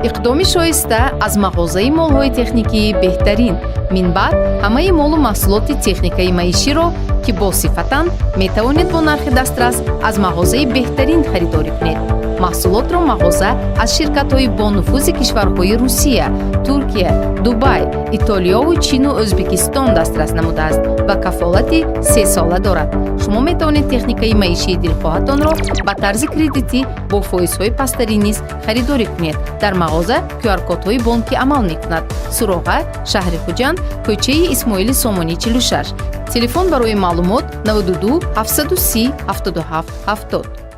Иқдоми шоиста аз мағозаи молҳои техникии «Беҳтарин». Минбаъд ҳамаи молу маҳсулоти техникаи маиширо, ки босифатанд, метавонед бо нархи дастрас аз мағозаи «Беҳтарин» харидорӣ кунед. Маҳсулотро мағоза аз ширкатҳои бонуфузи кишварҳои Русия, Туркия, Дубай, Итолиёву Чину Ӯзбекистон дастрас намудааст ва кафолати сесола дорад. Шумо метавонед техникаи маишии дилхоҳатонро ба тарзи кредитӣ бо фоизҳои пасттарин низ харидорӣ кунед. Дар мағоза QR-кодҳои бонкӣ амал мекунад. Суроға: шаҳри Хуҷанд, кӯчаи Исмоили Сомонӣ, 46. Телефон барои маълумот: 92 730 77 70.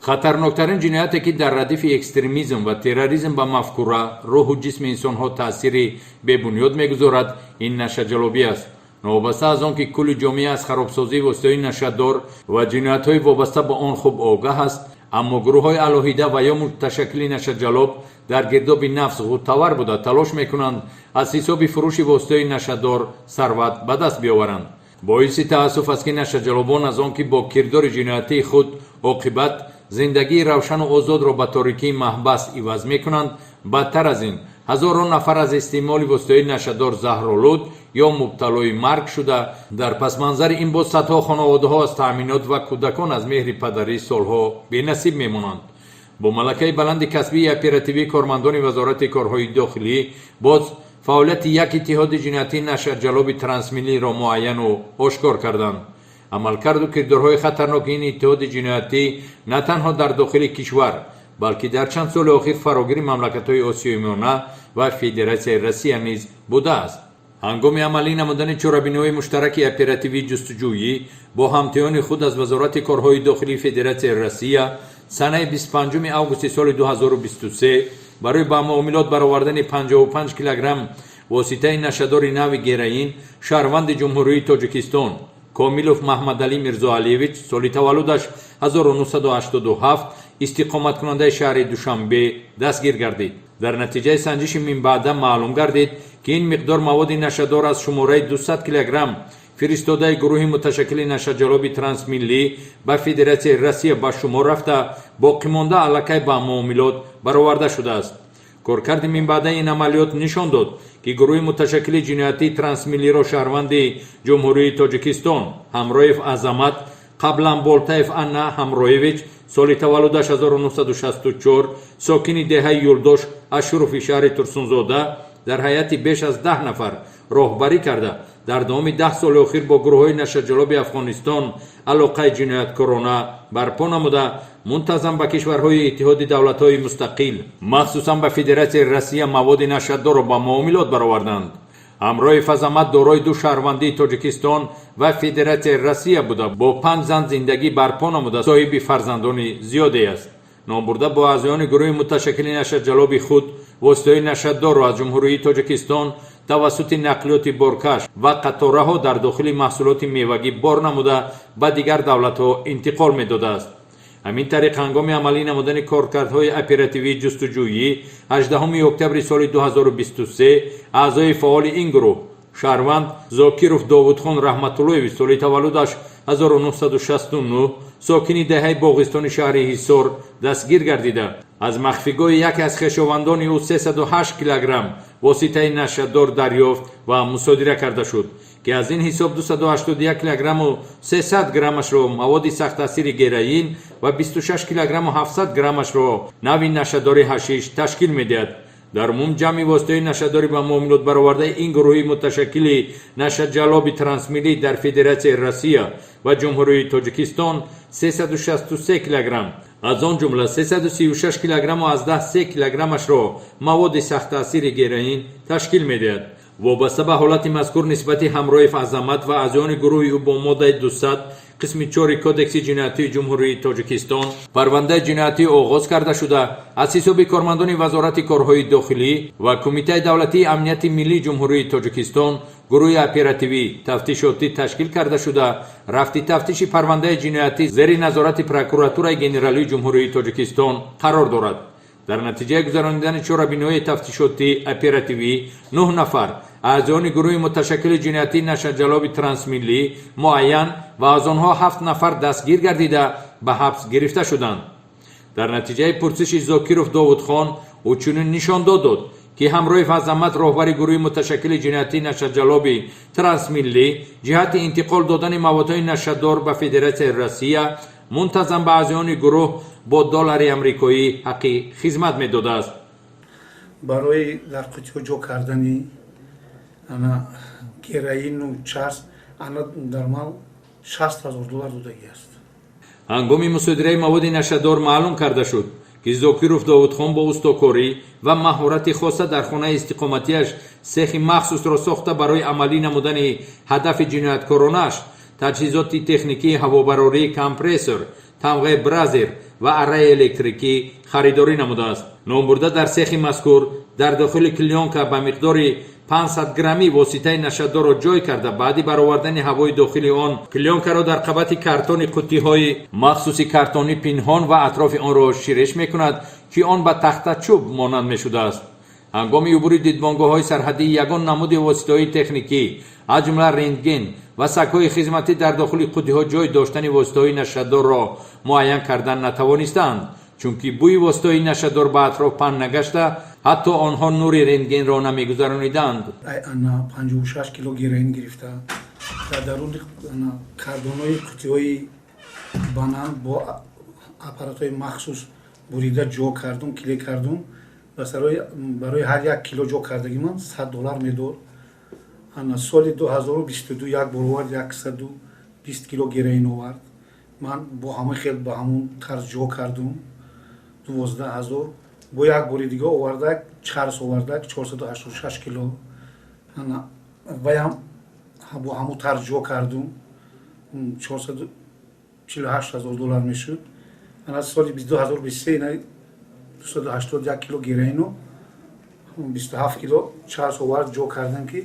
Хатарноктарин ҷинояте, ки дар радифи экстремизм ва терроризм ба мафкура, рӯҳу ҷисми инсонҳо таъсири бебунёд мегузорад, ин нашаҷалобӣ аст. Новобаста аз он ки кулли ҷомеа аз харобсозии воситаҳои нашадор ва ҷиноятҳои вобаста ба он хуб огаҳ аст, аммо гурӯҳҳои алоҳида ва ё муташаккили нашаҷалоб дар гирдоби нафс ғуттавар буда, талош мекунанд аз ҳисоби фурӯши воситаҳои нашадор сарват ба даст биёваранд. Боиси таассуф аст, ки нашаҷалобон аз он ки бо кирдори ҷиноятии худ оқибат зиндагии равшану озодро ба торикии маҳбас иваз мекунанд, бадтар аз ин, ҳазорон нафар аз истеъмоли воситаҳои нашадор заҳролуд ё мубталои марг шуда, дар пасманзари ин боз садҳо хонаводаҳо аз таъминот ва кӯдакон аз меҳри падарӣ солҳо бенасиб мемонанд. Бо малакаи баланди касбии оперативии кормандони Вазорати корҳои дохилӣ боз фаъолияти як иттиҳоди ҷиноятии нашаҷалоби трансмиллиро муайяну ошкор карданд. Амалкарду кирдорҳои хатарноки ин иттиҳоди ҷиноятӣ на танҳо дар дохили кишвар, балки дар чанд соли охир фарогири мамлакатҳои Осиёи Миёна ва Федератсияи Россия низ будааст. Ҳангоми амалӣ намудани чорабиниҳои муштараки оперативии ҷустуҷӯӣ бо ҳамтоёни худ аз Вазорати корҳои дохилии Федератсияи Россия санаи 25 августи соли 2023 барои ба муомилот баровардани 55 килограмм воситаи нашадори нави героин шаҳрванди Ҷумҳурии Тоҷикистон Комилов Маҳмадалӣ Мирзоалиевич, соли таваллудаш 1987, истиқоматкунандаи шаҳри Душанбе, дастгир гардид. Дар натиҷаи санҷиши минбаъда маълум гардид, ки ин миқдор маводи нашадор аз шумораи 200 килограмм фиристодаи гурӯҳи муташаккили нашаҷалоби трансмиллӣ ба Федератсияи Россия ба шумор рафта, боқимонда аллакай ба муомилот бароварда шудааст. Коркарди минбаъдаи ин амалиёт нишон дод, ки гурӯҳи муташаккили ҷиноятии трансмиллиро шаҳрванди Ҷумҳурии Тоҷикистон Ҳамроев Азамат, қаблан Болтаев Анна Ҳамроевич, соли таваллудаш 1964, сокини деҳаи Юлдош Ашурови шаҳри Турсунзода, дар ҳайати беш аз 10 нафар роҳбарӣ карда, дар давоми 10 соли охир бо гурӯҳҳои нашаҷалоби Афғонистон алоқаи ҷинояткорона барпо намуда, мунтазам ба кишварҳои Иттиҳоди Давлатҳои Мустақил, махсусан ба Федератсияи Россия, маводи нашадорро ба муомилот бароварданд. Ҳамроев Азамат дорои ду шаҳрвандии Тоҷикистон ва Федератсияи Россия буда, бо панҷ зан зиндагӣ барпо намуда, соҳиби фарзандони зиёде аст. Номбурда бо аъзоёни гурӯҳи муташаккили нашаҷалоби худ воситаҳои нашадорро аз Ҷумҳурии Тоҷикистон тавассути нақлиёти боркаш ва қатораҳо дар дохили маҳсулоти мевагӣ бор намуда, ба дигар давлатҳо интиқол медодааст. Ҳамин тариқ, ҳангоми амалӣ намудани коркардҳои оперативии ҷустуҷӯӣ 18 октябри соли 2023 аъзои фаъоли ин гурӯҳ, шаҳрванд Зокиров Довудхон Раҳматуллоевич, соли таваллудаш 1969, сокини деҳаи Боғистони шаҳри Ҳисор, дастгир гардида, аз махфигоҳи яке аз хешовандони ӯ 308 килограмм воситаи нашадор дарёфт ва мусодира карда шуд, ки аз ин ҳисоб 281 килограмму 300 граммашро маводи сахттаъсири героин ва 26 килограмму 700 граммашро нави нашадори ҳашиш ташкил медиҳад. Дар умум ҷамъи воситаҳои нашадорӣ ба муомилот баровардаи ин гурӯҳи муташаккили нашаҷалоби трансмиллӣ дар Федератсияи Россия ва Ҷумҳурии Тоҷикистон 363 килограмм, аз он ҷумла 336 килограмму 13 килограммашро маводи сахттаъсири героин ташкил медиҳад. Вобаста ба ҳолати мазкур нисбати Ҳамроев Азамат ва аъзоёни гурӯҳи ӯ бо моддаи 200 қисми 4 Кодекси ҷиноятии Ҷумҳурии Тоҷикистон парвандаи ҷиноятӣ оғоз карда шуда, аз ҳисоби кормандони Вазорати корҳои дохилӣ ва Кумитаи давлатии амнияти миллии Ҷумҳурии Тоҷикистон гурӯҳи оперативӣ тафтишотӣ ташкил карда шуда, рафти тафтиши парвандаи ҷиноятӣ зери назорати Прокуратураи Генералии Ҷумҳурии Тоҷикистон қарор дорад. Дар натиҷаи гузаронидани чорабиниҳои тафтишотӣ оперативӣ нӯҳ нафар аъзоёни гурӯҳи муташаккили ҷиноятии нашаҷалоби трансмиллӣ муайян ва аз онҳо ҳафт нафар дастгир гардида, ба ҳабс гирифта шуданд. Дар натиҷаи пурсиши Зокиров Довудхон ӯ чунин нишондод дод, ки ҳамроҳи Фазамат, роҳбари гурӯҳи муташаккили ҷиноятии нашаҷалоби трансмиллӣ, ҷиҳати интиқол додани маводҳои нашадор ба Федератсияи Россия мунтазам ба аъзоёни гурӯҳ бо доллари амрикоӣ ҳаққи хизмат медодааст. Барои дар қутиҳо ҷо кардани ана героину чарс ана дар ман 60 000 доллар додагӣ аст. Ҳангоми мусодираи маводи нашадор маълум карда шуд, ки Зокиров Довудхон бо устокорӣ ва маҳорати хоса дар хонаи истиқоматиаш сехи махсусро сохта, барои амалӣ намудани ҳадафи ҷинояткоронааш таҷҳизоти техникии ҳавобарории компрессор тамғаи Бразер ва арраи электрикӣ харидорӣ намудааст. Номбурда дар сехи мазкур дар дохили клёнка ба миқдори 500 граммӣ воситаи нашадорро ҷой карда, баъди баровардани ҳавои дохили он клёнкаро дар қабати картони қуттиҳои махсуси картонӣ пинҳон ва атрофи онро ширеш мекунад, ки он ба тахтачӯб монанд мешудааст. Ҳангоми убури дидбонгоҳҳои сарҳадӣ ягон намуди воситаҳои техникӣ, аз ҷумла рентген ва сагҳои хизматӣ дар дохили қуттиҳо ҷой доштани воситаҳои нашадорро муайян кардан натавонистаанд, чунки бӯи воситаҳои нашадор ба атроф паҳн нагашта, ҳатто онҳо нури рентгенро намегузарониданд. Ана 56 кило героин гирифта, дар даруни картонои қуттиҳои банан бо аппаратҳои махсус бурида ҷо кардум, клей кардум. Барои ҳар як кило ҷо кардагӣ ман 100 доллар медод. Ана соли 2022 як бор овард, 120 кило героин овард. Ман бо ҳамон хел, ба ҳамон тарз ҷо кардум, 12 000. Бо як бори дига овардак, чарс овардак, 486 кило. Ана ваям бо ҳамон тарз ҷо кардум, 448 000 доллар мешуд. Ана соли 2023 281 кило героину 27 кило чарс овард, ҷо кардам, ки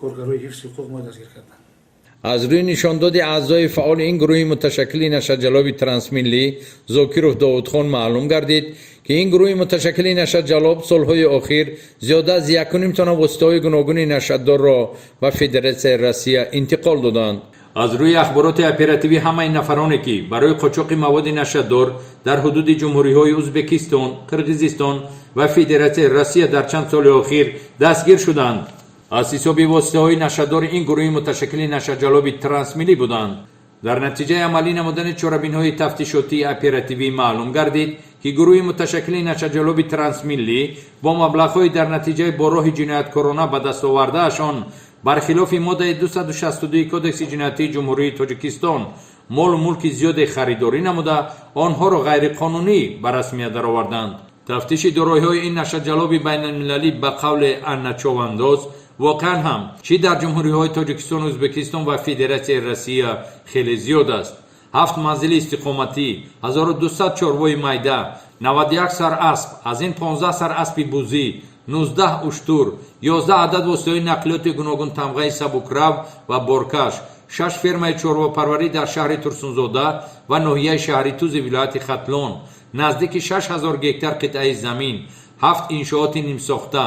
коргарои ҳифзи ҳуқуқ мо дастгир карданд. Аз рӯи нишондоди аъзои фаъоли ин гурӯҳи муташаккили нашаҷалоби трансмиллӣ Зокиров Довудхон маълум гардид, ки ин гурӯҳи муташаккили нашаҷалоб солҳои охир зиёда аз 1,5 тонна воситаҳои гуногуни нашадорро ба Федератсияи Россия интиқол доданд. Аз рӯи ахбороти оперативӣ, ҳамаи нафароне, ки барои қочоқи маводи нашадор дар ҳудуди ҷумҳуриҳои Ӯзбекистон, Қирғизистон ва Федератсияи Россия дар чанд соли охир дастгир шуданд, аз ҳисоби воситаҳои нашадори ин гурӯҳи муташаккили нашаҷалоби трансмиллӣ буданд. Дар натиҷаи амалӣ намудани чорабиниҳои тафтишотии оперативӣ маълум гардид, ки гурӯҳи муташаккили нашаҷалоби трансмиллӣ бо маблағҳои дар натиҷаи бо роҳи ҷинояткорона ба даст овардаашон, бархилофи моддаи 262 Кодекси ҷиноятии Ҷумҳурии Тоҷикистон, молу мулки зиёде харидорӣ намуда, онҳоро ғайриқонунӣ ба расмият дароварданд. Тафтиши дороиҳои ин нашаҷалоби байналмилалӣ, ба қавли Анначовандоз, воқеан ҳам чӣ дар ҷумҳуриҳои Тоҷикистон, Ӯзбекистон ва Федератсияи Россия хеле зиёд аст: ҳафт манзили истиқоматӣ, 1200 чорвои майда, 91 сар асп, аз ин 15 сар аспи бузӣ, 19 уштур, 11 адад воситаҳои нақлиёти гуногунтамғаи сабукрав ва боркаш, шаш фермаи чорвопарварӣ дар шаҳри Турсунзода ва ноҳияи шаҳри Тузи вилояти Хатлон, наздики 6000 гектар қитъаи замин, ҳафт иншооти нимсохта,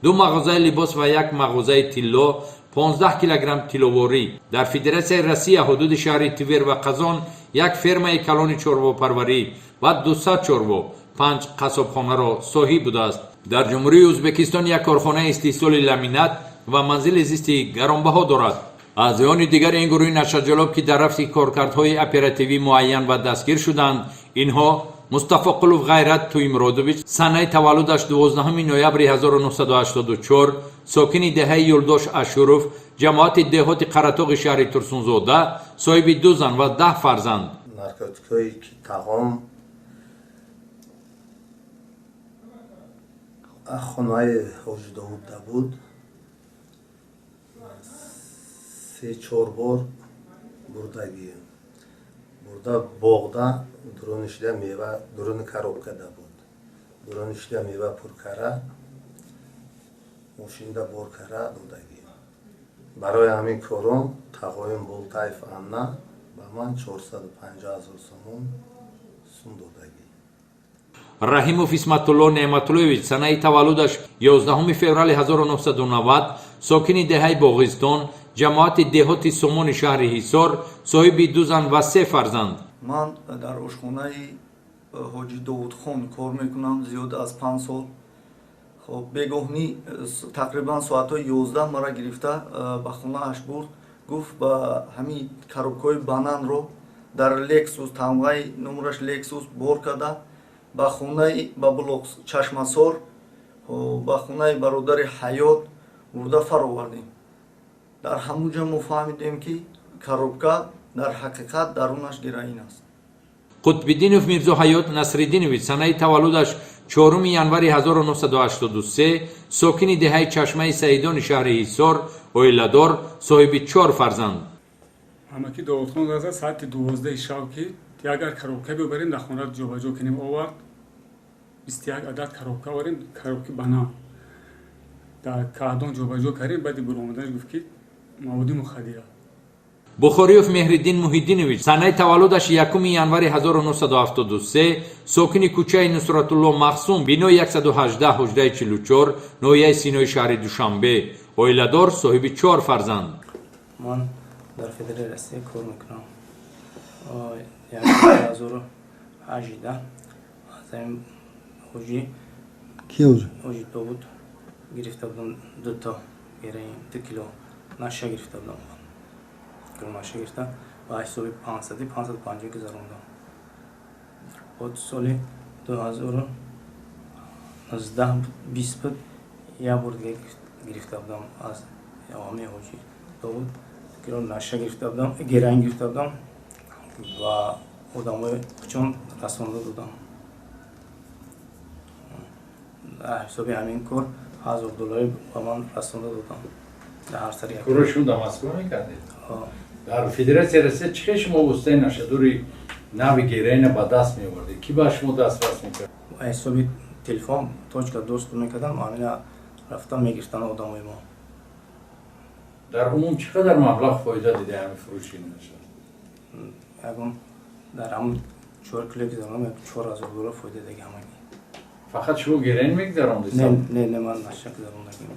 ду мағозаи либос ва як мағозаи тилло, 15 килограмм тилловорӣ, дар Федератсияи Россия, ҳудуди шаҳри Твер ва Қазон, як фермаи калони чорвопарварӣ ва 200 чорво, панҷ қассобхонаро соҳиб будааст. Дар Ҷумҳурии Ӯзбекистон як корхонаи истеҳсоли ламинат ва манзили зисти гаронбаҳо дорад. Аъзоёни дигари ин гурӯҳи нашаҷалоб, ки дар рафти коркардҳои оперативӣ муайян ва дастгир шуданд, инҳо: Мустафоқулов Ғайрат Туймуродович, санаи таваллудаш 12 ноябри 1984, сокини деҳаи Юлдош Ашуров, ҷамоати деҳоти Қаратоғи шаҳри Турсунзода, соҳиби ду зан ва 10 фарзанд. Наркотикҳое ки тағом хонаи Ҳоҷи Довудда буд, се чор бор бурдагӣ, бурда боғда дуруни шида мева, дуруни коробкада буд, дуруни шида мева пур кара, мошинда бор кара додагӣ. Барои ҳамин корон тағоим Болтаев Анна ба ман 450 000 сомон сум додагӣ. Раҳимов Исматулло Неъматуллоевич, санаи таваллудаш 11 феврали 1990, сокини деҳаи Боғистон, ҷамоати деҳоти Сомони шаҳри Ҳисор, соҳиби ду зан ва се фарзанд. Ман дар ошхонаи Ҳоҷи Довудхон кор мекунам зиёд аз 5 сол. Хоб, бегоҳнӣ тақрибан соатҳои 11 мара гирифта ба хонааш бурд. Гуфт, ба ҳамин коробкаҳои бананро дар Лексус, тамғаи номраш Лексус, бор карда ба хонаи, ба блок Чашмасор, ба хонаи бародари Ҳаёт бурда фаровардем. Дар ҳамун ҷо мо фаҳмидем, ки коробка дар ҳақиқат дарунаш героин аст. Қутбиддинов Мирзоҳаёт Насриддинович, санаи таваллудаш 4 январи 1983, сокини деҳаи Чашмаи Саидони шаҳри Ҳисор, оиладор, соҳиби чор фарзанд. Ҳамаки Довудхон раза соати 12 шав, ки агар коробка бибарем, дар хона ҷобаҷо кунем, овард. 21 адад коробка оварем, коробки банан дар каҳдон ҷобаҷо кардем. Баъди буромаданаш гуфт, ки маводи мухаддира. Бухориёв Меҳриддин Муҳиддинович, санаи таваллудаш 1 январи 1973, сокини кӯчаи Нусратулло Махсум, бинои 118, ҳуҷраи 44, ноҳияи Синои шаҳри Душанбе, оиладор, соҳиби чор фарзанд. Ман дар Федералии Россия кор мекунам. 2018 аз ҳамин ҳоҷи Ҳоҷи Довуд гирифта будам дуто героин, 2 кило наша гирифта будам. Кило наша гирифта ба ҳисоби 500, 550 гузарондам. Бод соли 2019, 20 буд, як бор дига гирифта будам аз ҳамин Ҳоҷи Довуд, кило наша гирифта будам, героин гирифта будам ва одамои чун расонда додам. Дар ҳисоби ҳамин кор 1000 долларӣ ба ман расонда додам дар ҳар сари. Корро шумо дар Москва мекардед? Дар Федератсияи Россия чӣ хел шумо воситаи нашадори нави героина ба даст меовардед? Кӣ ба шумо дастрас мекард? Ҳисоби телефон точка доступ мекардам, ҳамина рафта мегирифтанд одамои мо. Дар умум чӣ қадар маблағ фоида дида ҳамин фурӯши наша? Ягон дар ҳамн 4 кило гузаронам, 4000 доллар фоида дига ҳамагӣ. Фақат шумо героин мегузарондед? Не, ман наша гузарондагим,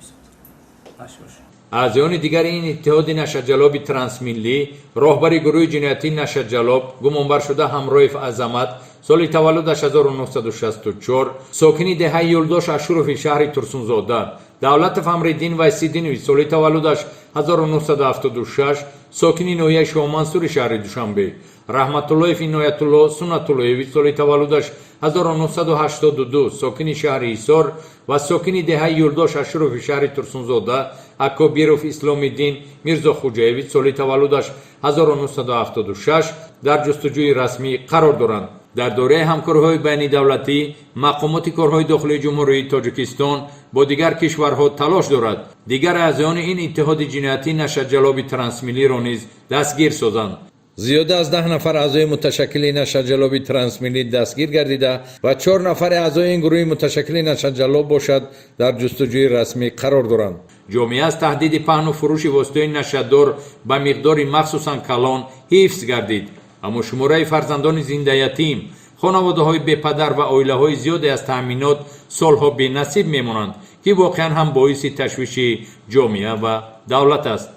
наша боша. Аъзоёни дигари ин иттиҳоди нашаҷалоби трансмиллӣ: роҳбари гурӯҳи ҷиноятии нашаҷалоб, гумонбаршуда Ҳамроев Азамат, соли таваллудаш 1964, сокини деҳаи Юлдош Ашурови шаҳри Турсунзода, Давлатов Амриддин Вайсиддинович, соли таваллудаш 1976, сокини ноҳияи Шоҳмансури шаҳри Душанбе, Раҳматуллоев Иноятулло Суннатуллоевич, соли таваллудаш 1982, сокини шаҳри Ҳисор ва сокини деҳаи Юлдош Ашурови шаҳри Турсунзода Акобиров Исломиддин Мирзохуҷаевич, соли таваллудаш 1976, дар ҷустуҷӯи расмӣ қарор доранд. Дар доираи ҳамкориҳои байнидавлатӣ мақомоти корҳои дохилии Ҷумҳурии Тоҷикистон бо дигар кишварҳо талош дорад дигар аъзоёни ин иттиҳоди ҷиноятии нашаҷалоби трансмиллиро низ дастгир созанд. Зиёда аз 10 нафар аъзои муташаккили нашаҷалоби трансмиллӣ дастгир гардида ва чор нафари аъзои ин гурӯҳи муташаккили нашаҷалоб бошад, дар ҷустуҷӯи расмӣ қарор доранд. Ҷомеа аз таҳдиди паҳну фурӯши воситаҳои нашадор ба миқдори махсусан калон ҳифз гардид, аммо шумораи фарзандони зиндаятим, хонаводаҳои бепадар ва оилаҳои зиёде аз таъминот солҳо бенасиб мемонанд, ки воқеан ҳам боиси ташвиши ҷомеа ва давлат аст.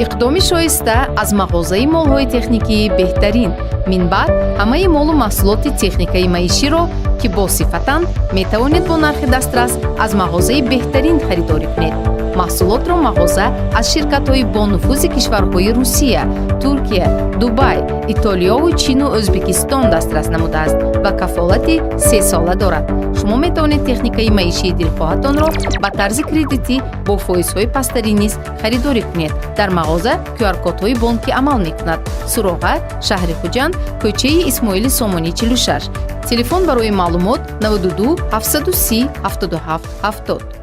Иқдоми шоиста аз мағозаи молҳои техникии беҳтарин. Минбаъд ҳамаи молу маҳсулоти техникаи маиширо, ки босифатанд, метавонед бо нархи дастрас аз мағозаи беҳтарин харидорӣ кунед. Маҳсулотро мағоза аз ширкатҳои бонуфузи кишварҳои Русия, Туркия, Дубай, Итолиёву Чину Ӯзбекистон дастрас намудааст ва кафолати сесола дорад. Шумо метавонед техникаи маишии дилхоҳатонро ба тарзи кредитӣ бо фоизҳои пасттарин низ харидорӣ кунед. Дар мағоза QR-кодҳои бонкӣ амал мекунад. Суроға: шаҳри Хуҷанд, кӯчаи Исмоили Сомонӣ, 46. Телефон барои маълумот: 92 730 77 70.